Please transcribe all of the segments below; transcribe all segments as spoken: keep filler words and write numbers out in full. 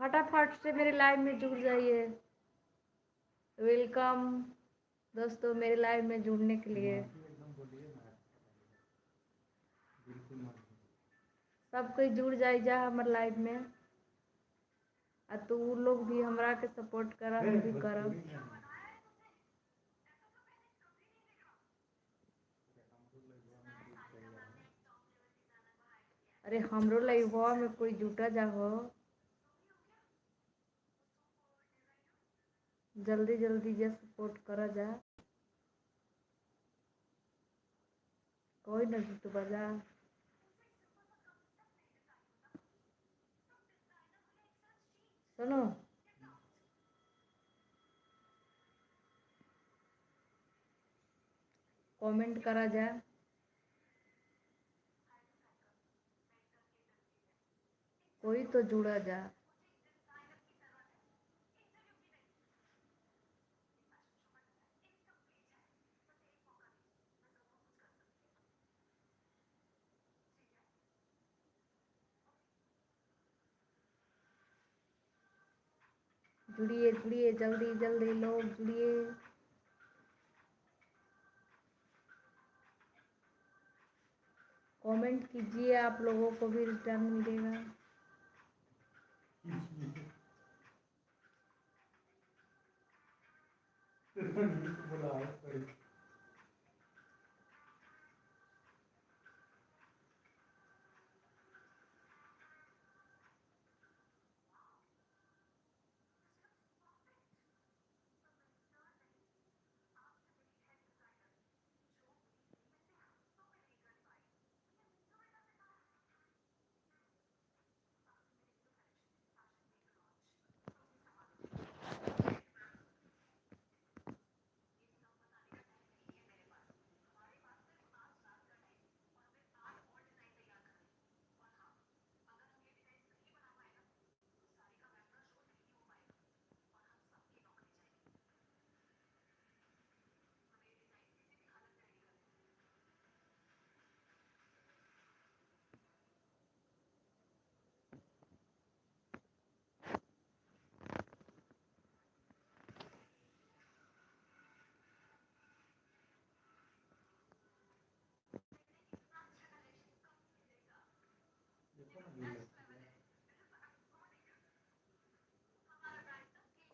फटाफट से मेरे लाइव में जुड़ जाइए। वेलकम दोस्तों, मेरे लाइव में जुड़ने के लिए। सब कोई जुड़ जाए जा हमर लाइव में। आ तू लोग भी हमरा के सपोर्ट करा, हम भी करब। अरे हमरो लाइव में कोई जुटा जा हो। जल्दी जल्दी जे सपोर्ट करा जा। कोई ना जुटबा जा। सुनो, कमेंट करा जा। कोई तो जुड़ा जा। जुड़िए जुड़िए, जल्दी जल्दी लोग जुड़िए। कमेंट कीजिए, आप लोगों को भी रिटर्न मिलेगा।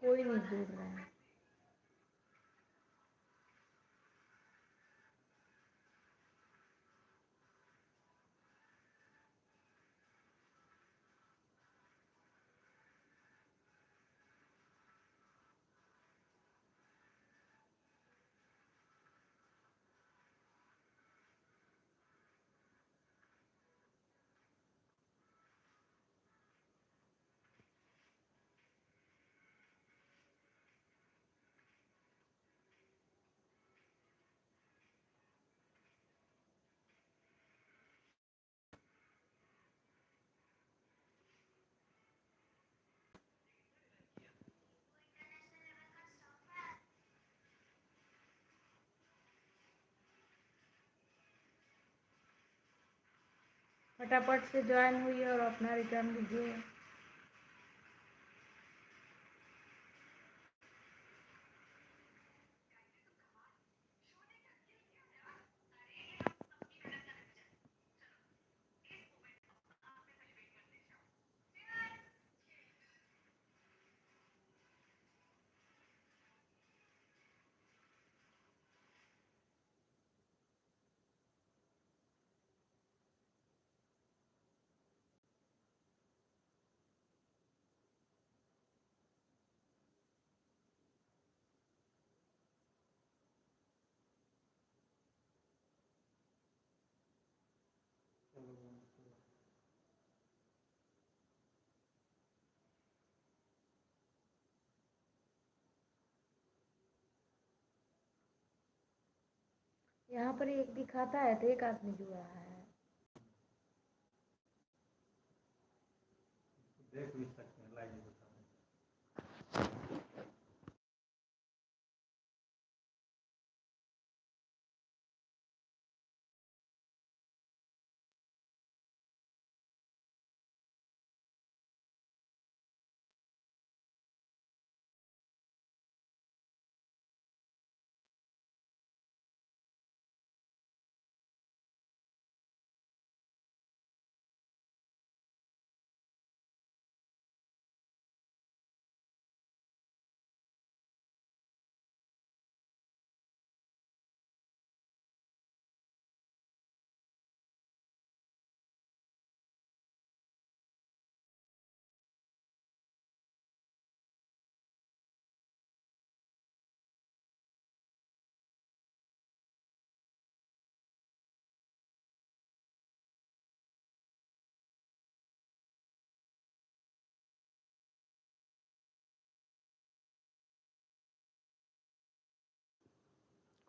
कोई नहीं जुड़ रहा है। फटाफट से ज्वाइन हुई और अपना रिटर्न दीजिए। यहाँ पर एक दिखाता है तो एक आदमी जुड़ा है। देख भी सकते हैं, लाइव दिखाते हैं।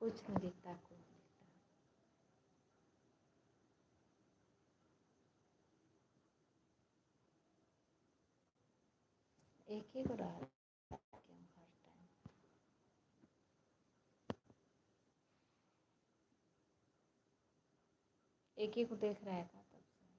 कुछ नहीं दिखता, कुछ नहीं दिखता। एक ही को रहा क्यों हर टाइम? एक ही को देख रहा है क्या तब से?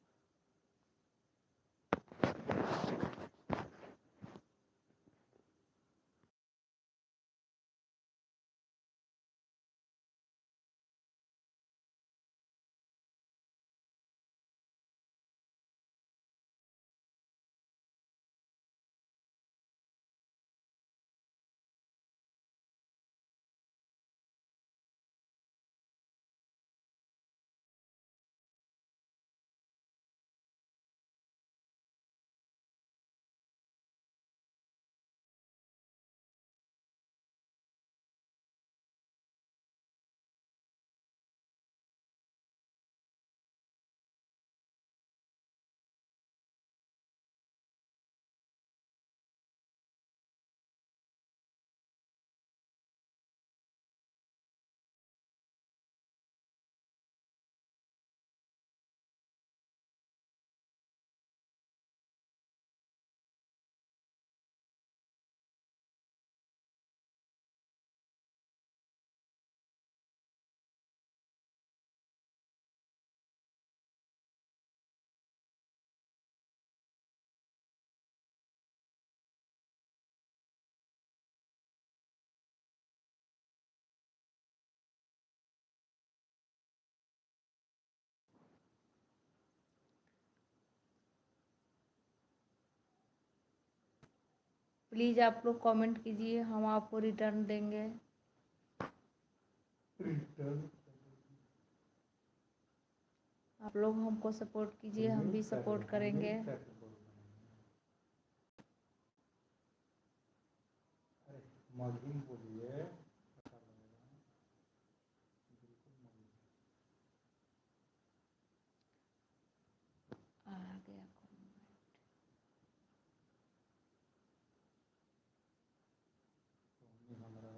प्लीज आप लोग कमेंट कीजिए, हम आपको रिटर्न देंगे। आप लोग हमको सपोर्ट कीजिए, हम भी सपोर्ट करेंगे। अरे, मगही में बोलिए, अच्छा लगेगा। बिल्कुल मगही। आ गया कमेंट। तोहनी हमरा,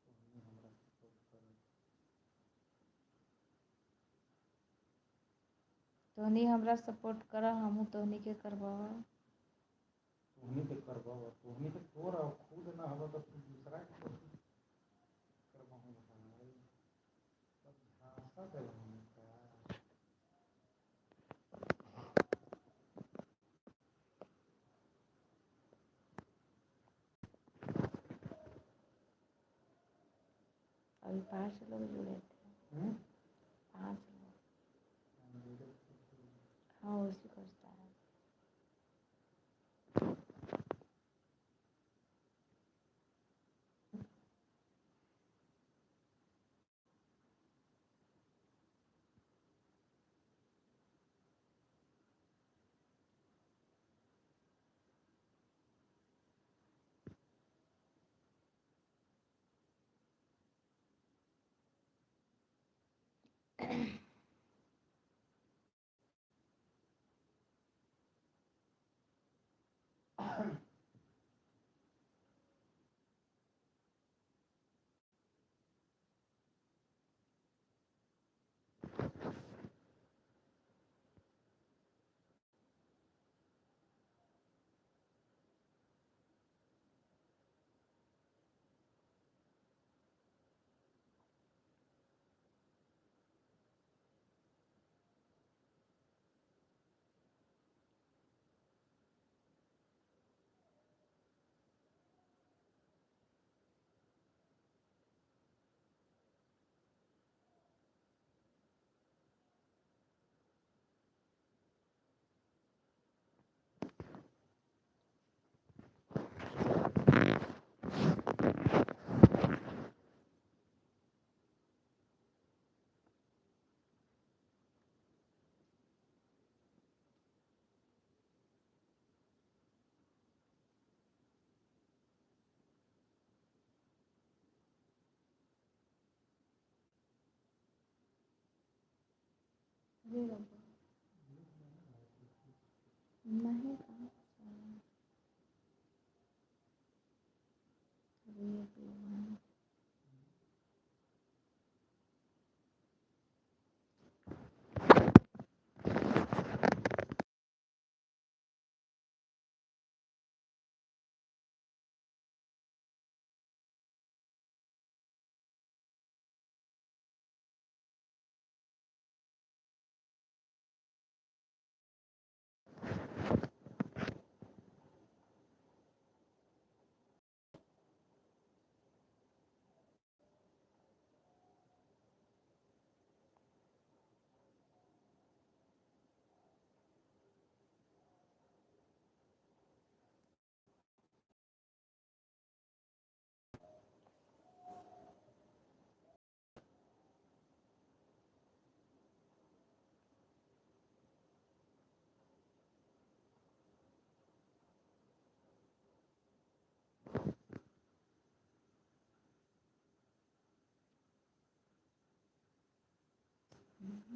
तोहनी हमरा सपोर्ट करो। तोहनी हमरा सपोर्ट करा, हमहू तोहनी के करवावा। तोहनी के करवावा, तोहनी के तोरा खुद ना हवा तो फिर दूसरा के करवावा भाई। सब झांसा देवा हमनी का। अभी पाँच लोग जुड़े थे। हम्म? पाँच लोग। हाँ, उसी को उस्ताद। नहीं का? Three, two,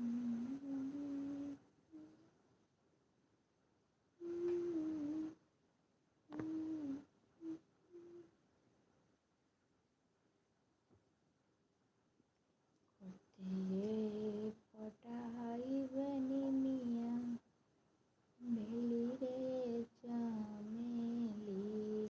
one.